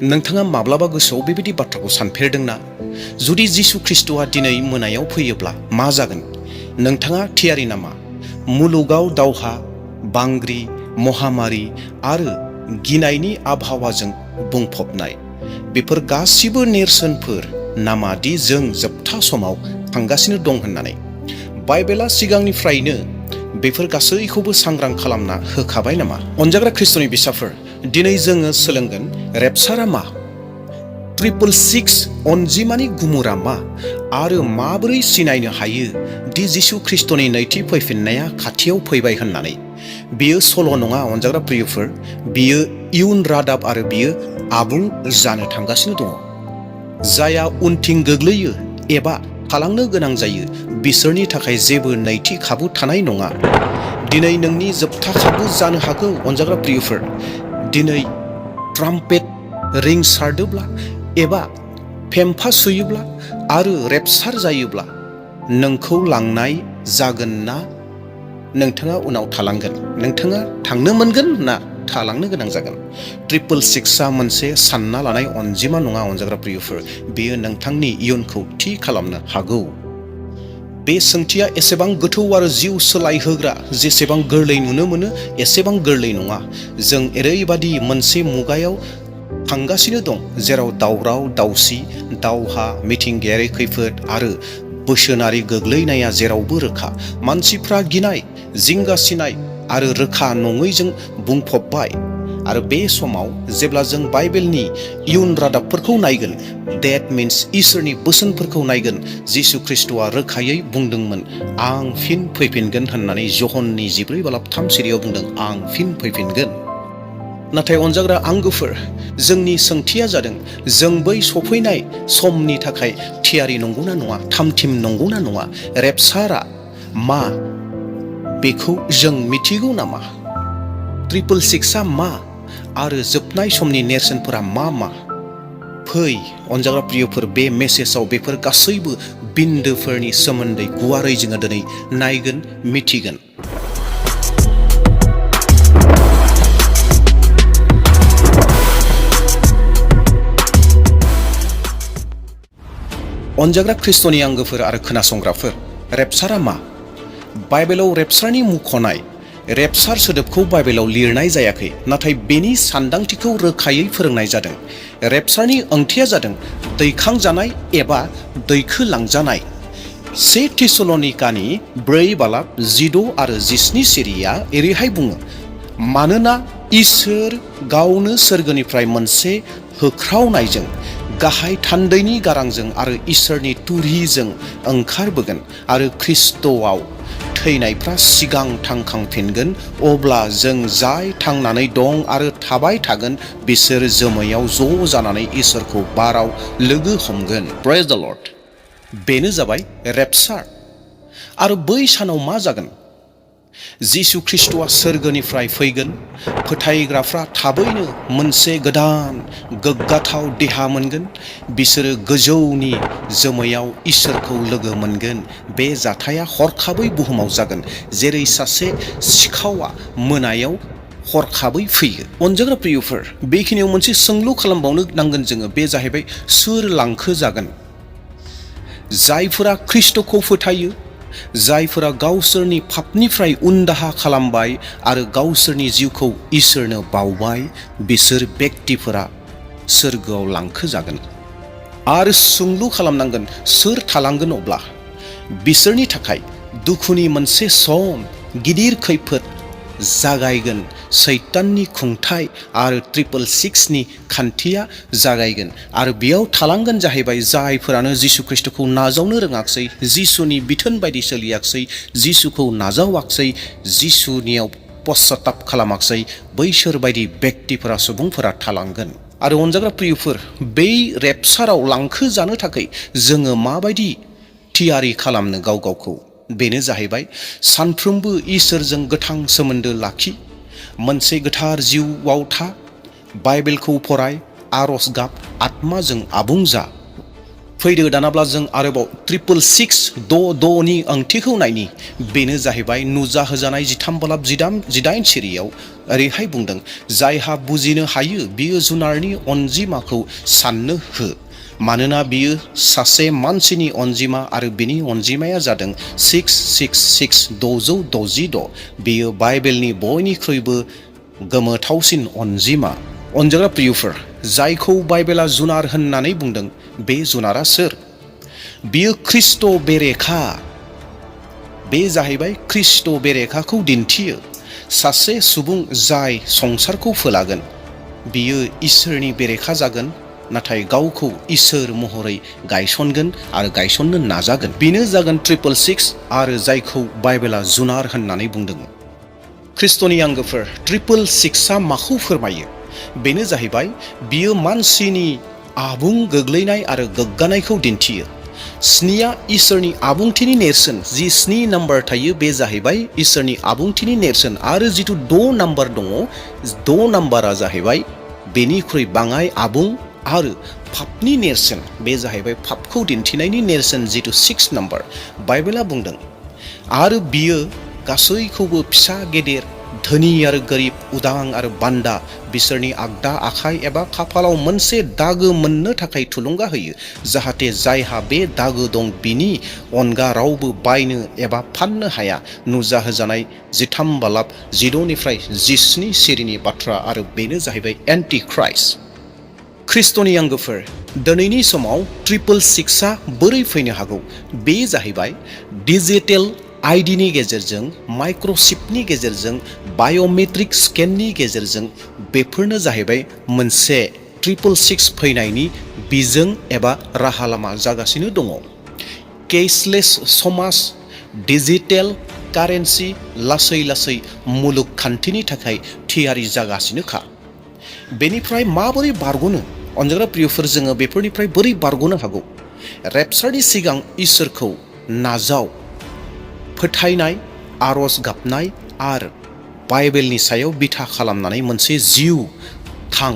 नोंथाङा माब्लाबा गोसोआव बेबायदि बाथ्राखौ सानफेरदोंना? जुदि जिसु ख्रिस्ट'आ दिनै मोनायाव फैयोब्ला मा जागोन? नोंथाङा थियारि नामा? मुलुगाव दावहा, बांग्रि, महामारि आरो गिनायनि आबहावाजों बुंफबनाय। बेफोर गासिबो नेरसोनफोर नामा दि जों जोबथा समाव थांगासिनो दं होननानै? बाइबेला सिगांनिफ्रायनो बेफोर गासैखौबो सांग्रां खालामना होखाबाय नामा? अनजाग्रा ख्रिस्ट'नि बिसाफोर, दिनै जोङो सोलोंगोन रेपचारआ मा, 666 अनजिमानि गुमुरा मा, आरो माबोरै सिनायनो हायो दि जिसु ख्रिस्ट'नि नैथि फैफिननाया खाथियाव फैबाय होननानै। बेयो सल' नङा अनजाग्रा प्रियफोर, बियो इयुन रादाब आरो बियो आबुं जानो थांगासिनो दङ। जायहा उनथिं गोग्लैयो एबा थालांनो गोनां जायो बिसोरनि थाखाय जेबो नैथि खाबु थानाय नङा। दिनै नोंनि जोबथा खाबु जानो हागौ अनजाग्रा प्रियफोर। दिनै ट्राम्पेट रिंसारदोब्ला एबा फेम्फा सुयोब्ला आरो रेपचार जायोब्ला नोंखौ लांनाय जागोन ना नोंथाङा उनाव थालांगोन? नोंथाङा थांनो मोनगोन ना थालांनो गोनां जागोन? 666आ मोनसे सानना लानाय अनजिमा नङा अनजाग्रा प्रियफोर, बेयो नोंथांनि इयुनखौ थि खालामनो हागौ। बे सोंथिया एसेबां गोथौ आरो जिउ सोलायहोग्रा, जेसेबां गोरलै नुनो मोनो एसेबां गोरलै नङा। जों ओरैबादि मोनसे मुगायाव थांगासिनो दं जेराव दावराव दावसि, दावहा, मिथिंगायारि खैफोद आरो बोसोनारि गोग्लैनाया जेरावबो रोखा। मानसिफ्रा गिनाय, जिंगासिनाय आरो रोखा नङैजों बुंफबबाय। आरो बे समाव जेब्ला जों बाइबेलनि इयुन रादाबफोरखौ नायगोन, डेट मिन्स इसोरनि बोसोनफोरखौ नायगोन, जिसु ख्रिस्ट'आ रोखायै बुंदोंमोन, आं फिन फैफिनगोन होननानै जहननि 14:3 बुंदों, आं फिन फैफिनगोन। नाथाय अनजाग्रा आंगोफोर, जोंनि सोंथिया जादों, जों बै सफैनाय समनि थाखाय थियारि नंगौना नङा? थामथिम नंगौना नङा? रेपचारआ मा बेखौ जों मिथिगौ नामा? 666आ मा आरो जोबनाय समनि नेरसोनफोरा मा मा? फै अनजाग्रा प्रियफोर, बे मेसेजाव बेफोर गासैबो बिन्दोफोरनि सोमोन्दै गुवारै जोङो दिनै नायगोन, मिथिगोन। अनजाग्रा ख्रिस्ट'नि आंगोफोर आरो खोनासंग्राफोर, रेपचारआ मा? बाइबेलाव रेपचारनि मुंख'नाय रेपचार सोदोबखौ बाइबेलाव लिरनाय जायाखै, नाथाय बेनि सानदांथिखौ रोखायै फोरोंनाय जादों। रेपचारनि ओंथिया जादों दैखांजानाय एबा दैखोलांजानाय। 1 थिसलनिकानि 4:16 आरो 17 एरैहाय बुङो, मानोना इसोर गावनो सोरगोनिफ्राय मोनसे होख्रावनायजों, गाहाय थान्दैनि गारांजों आरो इसोरनि तुरहिजों ओंखारबोगोन, आरो ख्रिस्ट'आव थैनायफ्रा सिगां थांखांफिनगोन। अब्ला जों जाय थांनानै दं आरो थाबाय थागोन बिसोर जोमैयाव ज' जानानै इसोरखौ बाराव लोगो हमगोन। प्रेज द लर्ड। बेनो जाबाय रेपचार। आरो बै सानाव मा जागोन? जिसु ख्रिस्ट'आ सोरगोनिफ्राय फैगोन। फोथायग्राफ्रा थाबैनो मोनसे गोदान गोग्गाथाव देहा मोनगोन। बिसोरो गोजौनि जोमैयाव इसोरखौ लोगो मोनगोन। बे जाथाया हरखाबै बुहुमाव जागोन, जेरै सासे सिखावआ मोनायाव हरखाबै फैयो। अनजाग्रा प्रियफोर, बेखिनियाव मोनसे सोंलु खालामबावनो नांगोन जोङो, बे जाहैबाय सोर लांखो जागोन? जायफोरा ख्रिस्ट'खौ फोथायो, जायफोरा गावसोरनि पापनिफ्राय उनदाहा खालामबाय आरो गावसोरनि जिउखौ इसोरनो बावबाय, बिसोर बेक्तिफोरा सोरगोआव लांखोजागोन। आरो सोंलु खालामनांगोन, सोर थालांगोन अब्ला? बिसोरनि थाखाय दुखुनि मोनसे सम, गिदिर खैफोद जागायगोन। सैताननि खुंथाय आरो 666नि खान्थिया जागायगोन। आरो बेयाव थालांगोन जाहैबाय जायफोरानो जिसु ख्रिस्ट'खौ नाजावनो रोङाखसै, जिसुनि बिथोन बायदि सोलियाखसै, जिसुखौ नाजावाखसै, जिसुनियाव पश्चाताप खालामाखसै, बैसोर बायदि बेक्तिफोरा, सुबुंफोरा थालांगोन। आरो अनजाग्रा प्रियफोर, बै रेपचाराव लांखोजानो थाखाय जोङो माबायदि थियारि खालामनो गाव गावखौ? बेनो जाहैबाय सानफ्रोमबो इसोरजों गोथां सोमोन्दो लाखि, मोनसे गोथार जिउआव था, बाइबेलखौ फराय, आरज गाब, आत्माजों आबुं जा। फैदो दानाब्ला जों आरोबाव 666 ओंथिखौ नायनि। बेनो जाहैबाय नुजाहोजानाय 13 सिरियाव ओरैहाय बुंदों, जायहा बुजिनो हायो बियो जुनारनि अनजिमाखौ साननो हो, मानोना बियो सासे मानसिनि अनजिमा आरो बिनि अनजिमाया जादों 666। बेयो बाइबेलनि बयनिख्रुइबो गोमोथावसिन अनजिमा। अनजाग्रा प्रियफोर, जायखौ बाइबेला जुनार होननानै बुंदों, बे जुनारा सोर? बियो ख्रिस्ट' बेरेखा। बे जाहैबाय ख्रिस्ट' बेरेखाखौ दिन्थियो। सासे सुबुं जाय संसारखौ फोलागोन, बियो इसोरनि बेरेखा जागोन, नाथाय गावखौ इसोर महरै गायसनगोन आरो गायसननो नाजागोन। बेनो जागोन 666 आरो जायखौ बाइबेला जुनार होननानै बुंदों। ख्रिस्ट'नि आंगोफोर, 666 माखौ फोरमायो? बेनो जाहैबाय बियो मानसिनि आबुं गोग्लैनाय आरो गोग्गानायखौ दिन्थियो। 7 इसोरनि आबुंथिनि नेरसोन। जि 7 नाम्बार थायो बे जाहैबाय इसोरनि आबुंथिनि नेरसोन। आरो जिथु 6 नाम्बार दङ, 6 नाम्बारा जाहैबाय बेनिख्रुइ बाङाय आबुं आरो पापनि नेरसोन। बे जाहैबाय पापखौ दिन्थिनायनि नेरसोन, जिथु 6 नाम्बार। बाइबेला बुंदों, आरो बियो गासैखौबो फिसा गेदेर, धोनि आरो गोरिब, उदां आरो बान्दा, बिसोरनि आगदा आखाइ एबा खाफालाव मोनसे दागो मोननो थाखाय थुलुंगा होयो, जाहाथे जायहा बे दागो दं बिनि अनगा रावबो बायनो एबा फाननो हाया। नुजाहोजानाय 13:16 सिरिनि बाथ्रा, आरो बेनो जाहैबाय एन्टि ख्राइस्ट। ख्रिस्ट'नि आंगोफोर, दिनैनि समाव 666 बोरै फैनो हागौ? बे जाहैबाय डिजिटेल आइडिनि गेजेरजों, माइक्र'चिपनि गेजेरजों, बाय'मेट्रिक स्केननि गेजेरजों। बेफोरनो जाहैबाय मोनसे 666 फैनायनि बिजों एबा राहा लामा जागासिनो दङ। केसलेस समाज, डिजिटेल कारेन्सि लासै लासै मुलुगखान्थिनि थाखाय थियारि जागासिनोखा। बेनिफ्राय माबोरै बारग'नो? अनजाग्रा प्रियफोर, जोङो बेफोरनिफ्राय बोरै बारग'नो हागौ? रेपचारनि सिगां इसोरखौ नाजाव, फोथायनाय, आरज गाबनाय आरो बाइबेलनि सायाव बिथा खालामनानै मोनसे जिउ थां,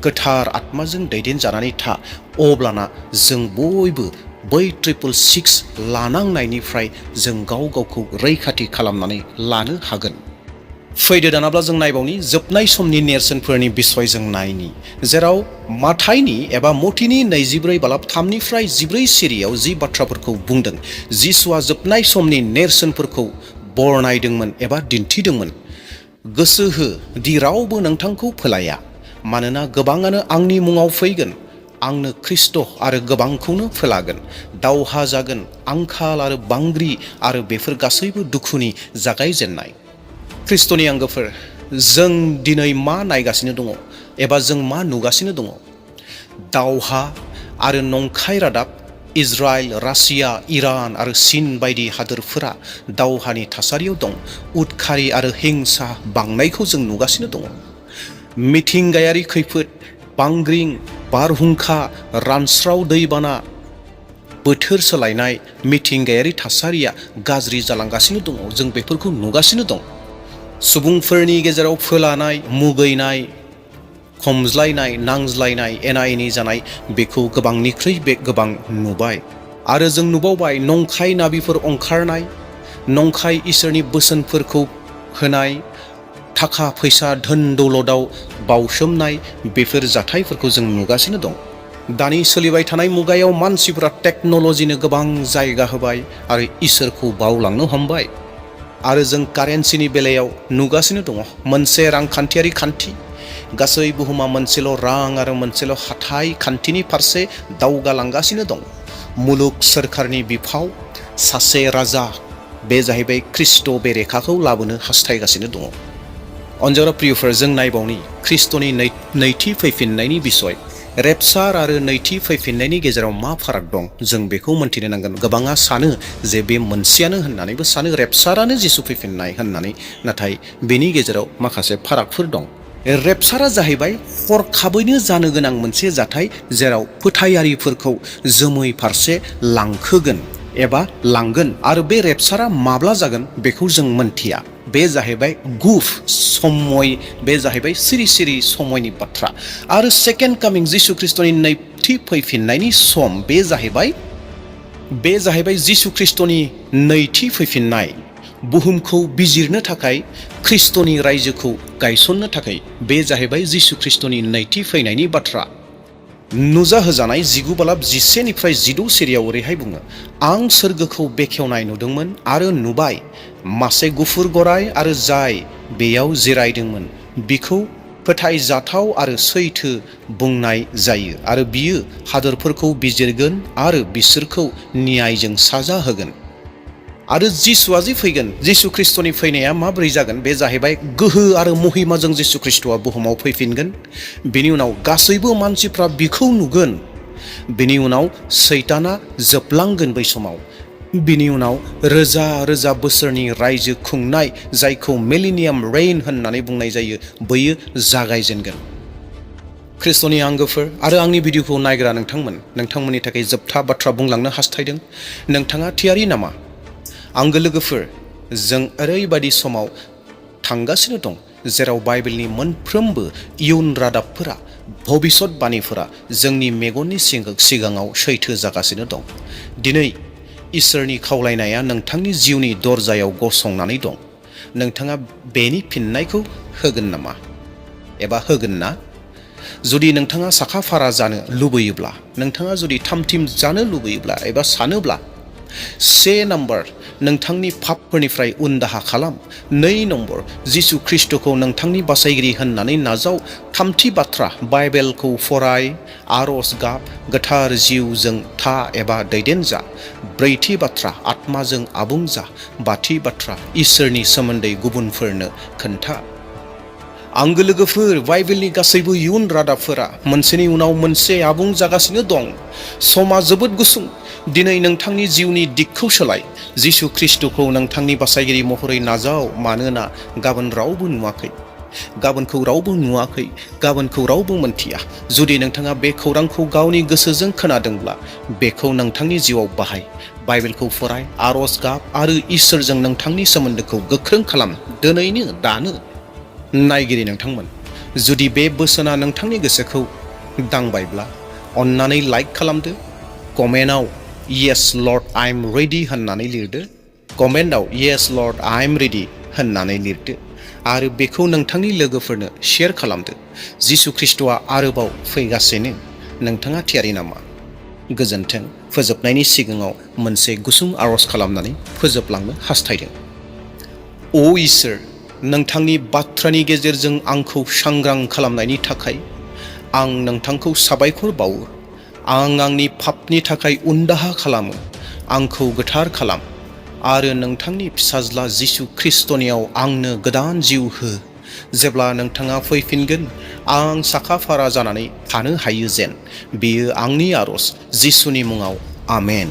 गोथार आत्माजों दैदेनजानानै था। अब्लाना जों बयबो बै 666 लानांनायनिफ्राय जों गाव गावखौ रैखाथि खालामनानै लानो हागोन। फैदो दानाब्ला जों नायबावनि जोबनाय समनि नेरसोनफोरनि बिसय जों नायनि, जेराव माथाइनि एबा मथिनि 24:3-14 सिरियाव जि बाथ्राफोरखौ बुंदों, जिसुआ जोबनाय समनि नेरसोनफोरखौ बरनायदोंमोन एबा दिन्थिदोंमोन। गोसो हो दि रावबो नोंथांखौ फोलाया, मानोना गोबाङानो आंनि मुङाव फैगोन, आंनो ख्रिस्ट' आरो गोबांखौनो फोलागोन। दावहा जागोन, आंखाल आरो बांग्रि, आरो बेफोर गासैबो दुखुनि जागायजेननाय। ख्रिस्ट'नि आंगोफोर, जों दिनै मा नायगासिनो दङ एबा जों मा नुगासिनो दङ? दावहा आरो नंखाय रादाब। इजराइल, रासिया, इरान आरो चीन बायदि हादोरफोरा दावहानि थासारियाव दं। उदखारि आरो हिंसा बांनायखौ जों नुगासिनो दङ। मिथिंगायारि खैफोद, बांग्रिं, बारहुंखा, रानस्राव दैबाना, बोथोर सोलायनाय, मिथिंगायारि थासारिया गाज्रि जालांगासिनो दङ। जों बेफोरखौ नुगासिनो दं। सुबुंफोरनि गेजेराव फोलानाय, मुगैनाय, खमज्लायनाय, नांज्लायनाय, एना एनि जानाय, बेखौ गोबांनिख्रुइ गोबां नुबाय। आरो जों नुबावबाय नंखाय नाबिफोर ओंखारनाय, नंखाय इसोरनि बोसोनफोरखौ होनाय, थाखा फैसा धोन दौलताव बावसोमनाय, बेफोर जाथायफोरखौ जों नुगासिनो दं। दानि सोलिबाय थानाय मुगायाव मानसिफोरा टेक्न'लजिनो गोबां जायगा होबाय आरो इसोरखौ बावलांनो हमबाय। आरो जों कारेन्सिनि बेलायाव नुगासिनो दङ मोनसे रांखान्थियारि खान्थि। गासै बुहुमा मोनसेल' रां आरो मोनसेल' हाथाइ खान्थिनि फारसे दावगालांगासिनो दं। मुलुग सोरखारनि बिफाव, सासे राजा, बे जाहैबाय ख्रिस्ट' बेरेखाखौ लाबोनो हास्थायगासिनो दङ। अनजाग्रा प्रियफोर, जों नायबावनि ख्रिस्ट'नि नैथि फैफिननायनि बिसय। रेपचार आरो नैथि फैफिननायनि गेजेराव मा फाराग दं, जों बेखौ मोन्थिनो नांगोन। गोबाङा सानो जे बे मोनसेयानो होननानैबो सानो, रेपचारानो जिसु फैफिननाय होननानै। नाथाय बेनि गेजेराव माखासे फारागफोर दं। रेपचारा जाहैबाय हरखाबैनो जानो गोनां मोनसे जाथाय, जेराव फोथायारिफोरखौ जोमै फारसे लांखोगोन एबा लांगोन। आरो बे रेपचारा माब्ला जागोन बेखौ जों मोन्थिया। बे जाहैबाय गुफ समय, बे जाहैबाय सिरि सिरि समयनि बाथ्रा। आरो सेकेन्ड कामिं, जिसु ख्रिस्ट'नि नैथि फैफिननायनि सम। बे जाहैबाय जिसु ख्रिस्ट'नि नैथि फैफिननाय। बुहुमखौ बिजिरनो थाखाय, ख्रिस्ट'नि रायजोखौ गायसननो थाखाय बे जाहैबाय जिसु ख्रिस्ट'नि नैथि फैनायनि बाथ्रा। नुजाहोजानाय 19:11-16 सिरियाव ओरैहाय बुङो, आं सोरगोखौ बेखेवनाय नुदोंमोन आरो नुबाय मासे गुफुर गराय, आरो जाय बेयाव जिरायदोंमोन बिखौ फोथायजाथाव आरो सैथो बुंनाय जायो, आरो बियो हादोरफोरखौ बिजिरगोन आरो बिसोरखौ न्यायजों साजा होगोन। आरो जिसुआ जे फैगोन, जिसु ख्रिस्ट'नि फैनाया माबोरै जागोन? बे जाहैबाय गोहो आरो महिमाजों जिसु ख्रिस्ट'आ बुहुमाव फैफिनगोन। बेनि उनाव गासैबो मानसिफ्रा बिखौ नुगोन। बेनि उनाव सैताना जोबलांगोन बै समाव। बिनि उनाव रोजा रोजा बोसोरनि रायजो खुंनाय, जायखौ मिलेनियाम रेइन होननानै बुंनाय जायो, बैयो जागायजेनगोन। ख्रिस्ट'नि आंगोफोर आरो आंनि भिडिअखौ नायग्रा नोंथांमोननि थाखाय जोबथा बाथ्रा बुंलांनो हास्थायदों। नोंथाङा थियारि नामा? आंगो लोगोफोर, जों ओरैबायदि समाव थांगासिनो दं जेराव बाइबेलनि मोनफ्रोमबो इयुन रादाबफोरा, भबिष्यतबाणीफोरा जोंनि मेगननि सिगाङाव सैथो जागासिनो दं। दिनै इसोरनि खावलायनाया नोंथांनि जिउनि दरजायाव गसंनानै दं। नोंथाङा बेनि फिननायखौ होगोन नामा? एबा होगोन ना? जुदि नोंथाङा साखाफारा जानो लुबैयोब्ला, नोंथाङा जुदि थामथिम जानो लुबैयोब्ला एबा सानोब्ला, 1 नम्बर, नोंथांनि पापफोरनिफ्राय उनदाहा खालाम। 2 नम्बर, जिसु ख्रिस्ट'खौ नोंथांनि बासायगिरि होननानै नाजाव। 3थि बाथ्रा, बाइबेलखौ फराय, आरज गाब, गोथार जिउजों था एबा दैदेन जा। 4थि बाथ्रा, आत्माजों आबुं जा। 5थि बाथ्रा, इसोरनि सोमोन्दै गुबुनफोरनो खोन्था। आंगो लोगोफोर, बाइबेलनि गासैबो इयुन रादाबफोरा मोनसेनि उनाव मोनसे आबुं जागासिनो दं। समा जोबोद गुसुं। दिनै नोंथांनि जिउनि दिगखौ सोलाय। जिसु ख्रिस्ट'खौ नोंथांनि बासायगिरि महरै नाजाव, मानोना गाबोनखौ रावबो नुवाखै, गाबोनखौ रावबो मोनथिया। जुदि नोंथाङा बे खौरांखौ गावनि गोसोजों खोनादोंब्ला, बेखौ नोंथांनि जिउआव बाहाय। बाइबेलखौ फराय, आरज गाब आरो इसोरजों नोंथांनि सोमोन्दोखौ गोख्रों खालाम, दिनैनो, दानो। नायगिरि नोंथांमोन, जुदि बे बोसोना नोंथांनि गोसोखौ दांबायब्ला, अन्नानै लाइक खालामदो। कमेन्टआव yes Lord I am ready होननानै लिरदो। कमेन्टआव yes Lord I am ready होननानै लिरदो आरो बेखौ नोंथांनि लोगोफोरनो शेयार खालामदो। जिसु ख्रिस्ट'आ आरोबाव फैगासिनो। नोंथाङा थियारि नामा? गोजोन्थों। फोजोबनायनि सिगाङाव मोनसे गुसुं आरज खालामनानै फोजोबलांनो हास्थायदों। अ इसोर, नोंथांनि बाथ्रानि गेजेरजों आंखौ सांग्रां खालामनायनि थाखाय आं नोंथांखौ साबायखर बावो। आं आंनि पापनि थाखाय उनदाहा खालामो। आंखौ गोथार खालाम आरो नोंथांनि फिसाज्ला जिसु ख्रिस्ट'नियाव आंनो गोदान जिउ हो। जेब्ला नोंथाङा फैफिनगोन, आं साखाफारा जानानै थानो हायो जेन। बेयो आंनि आरज, जिसुनि मुङाव, आमेन।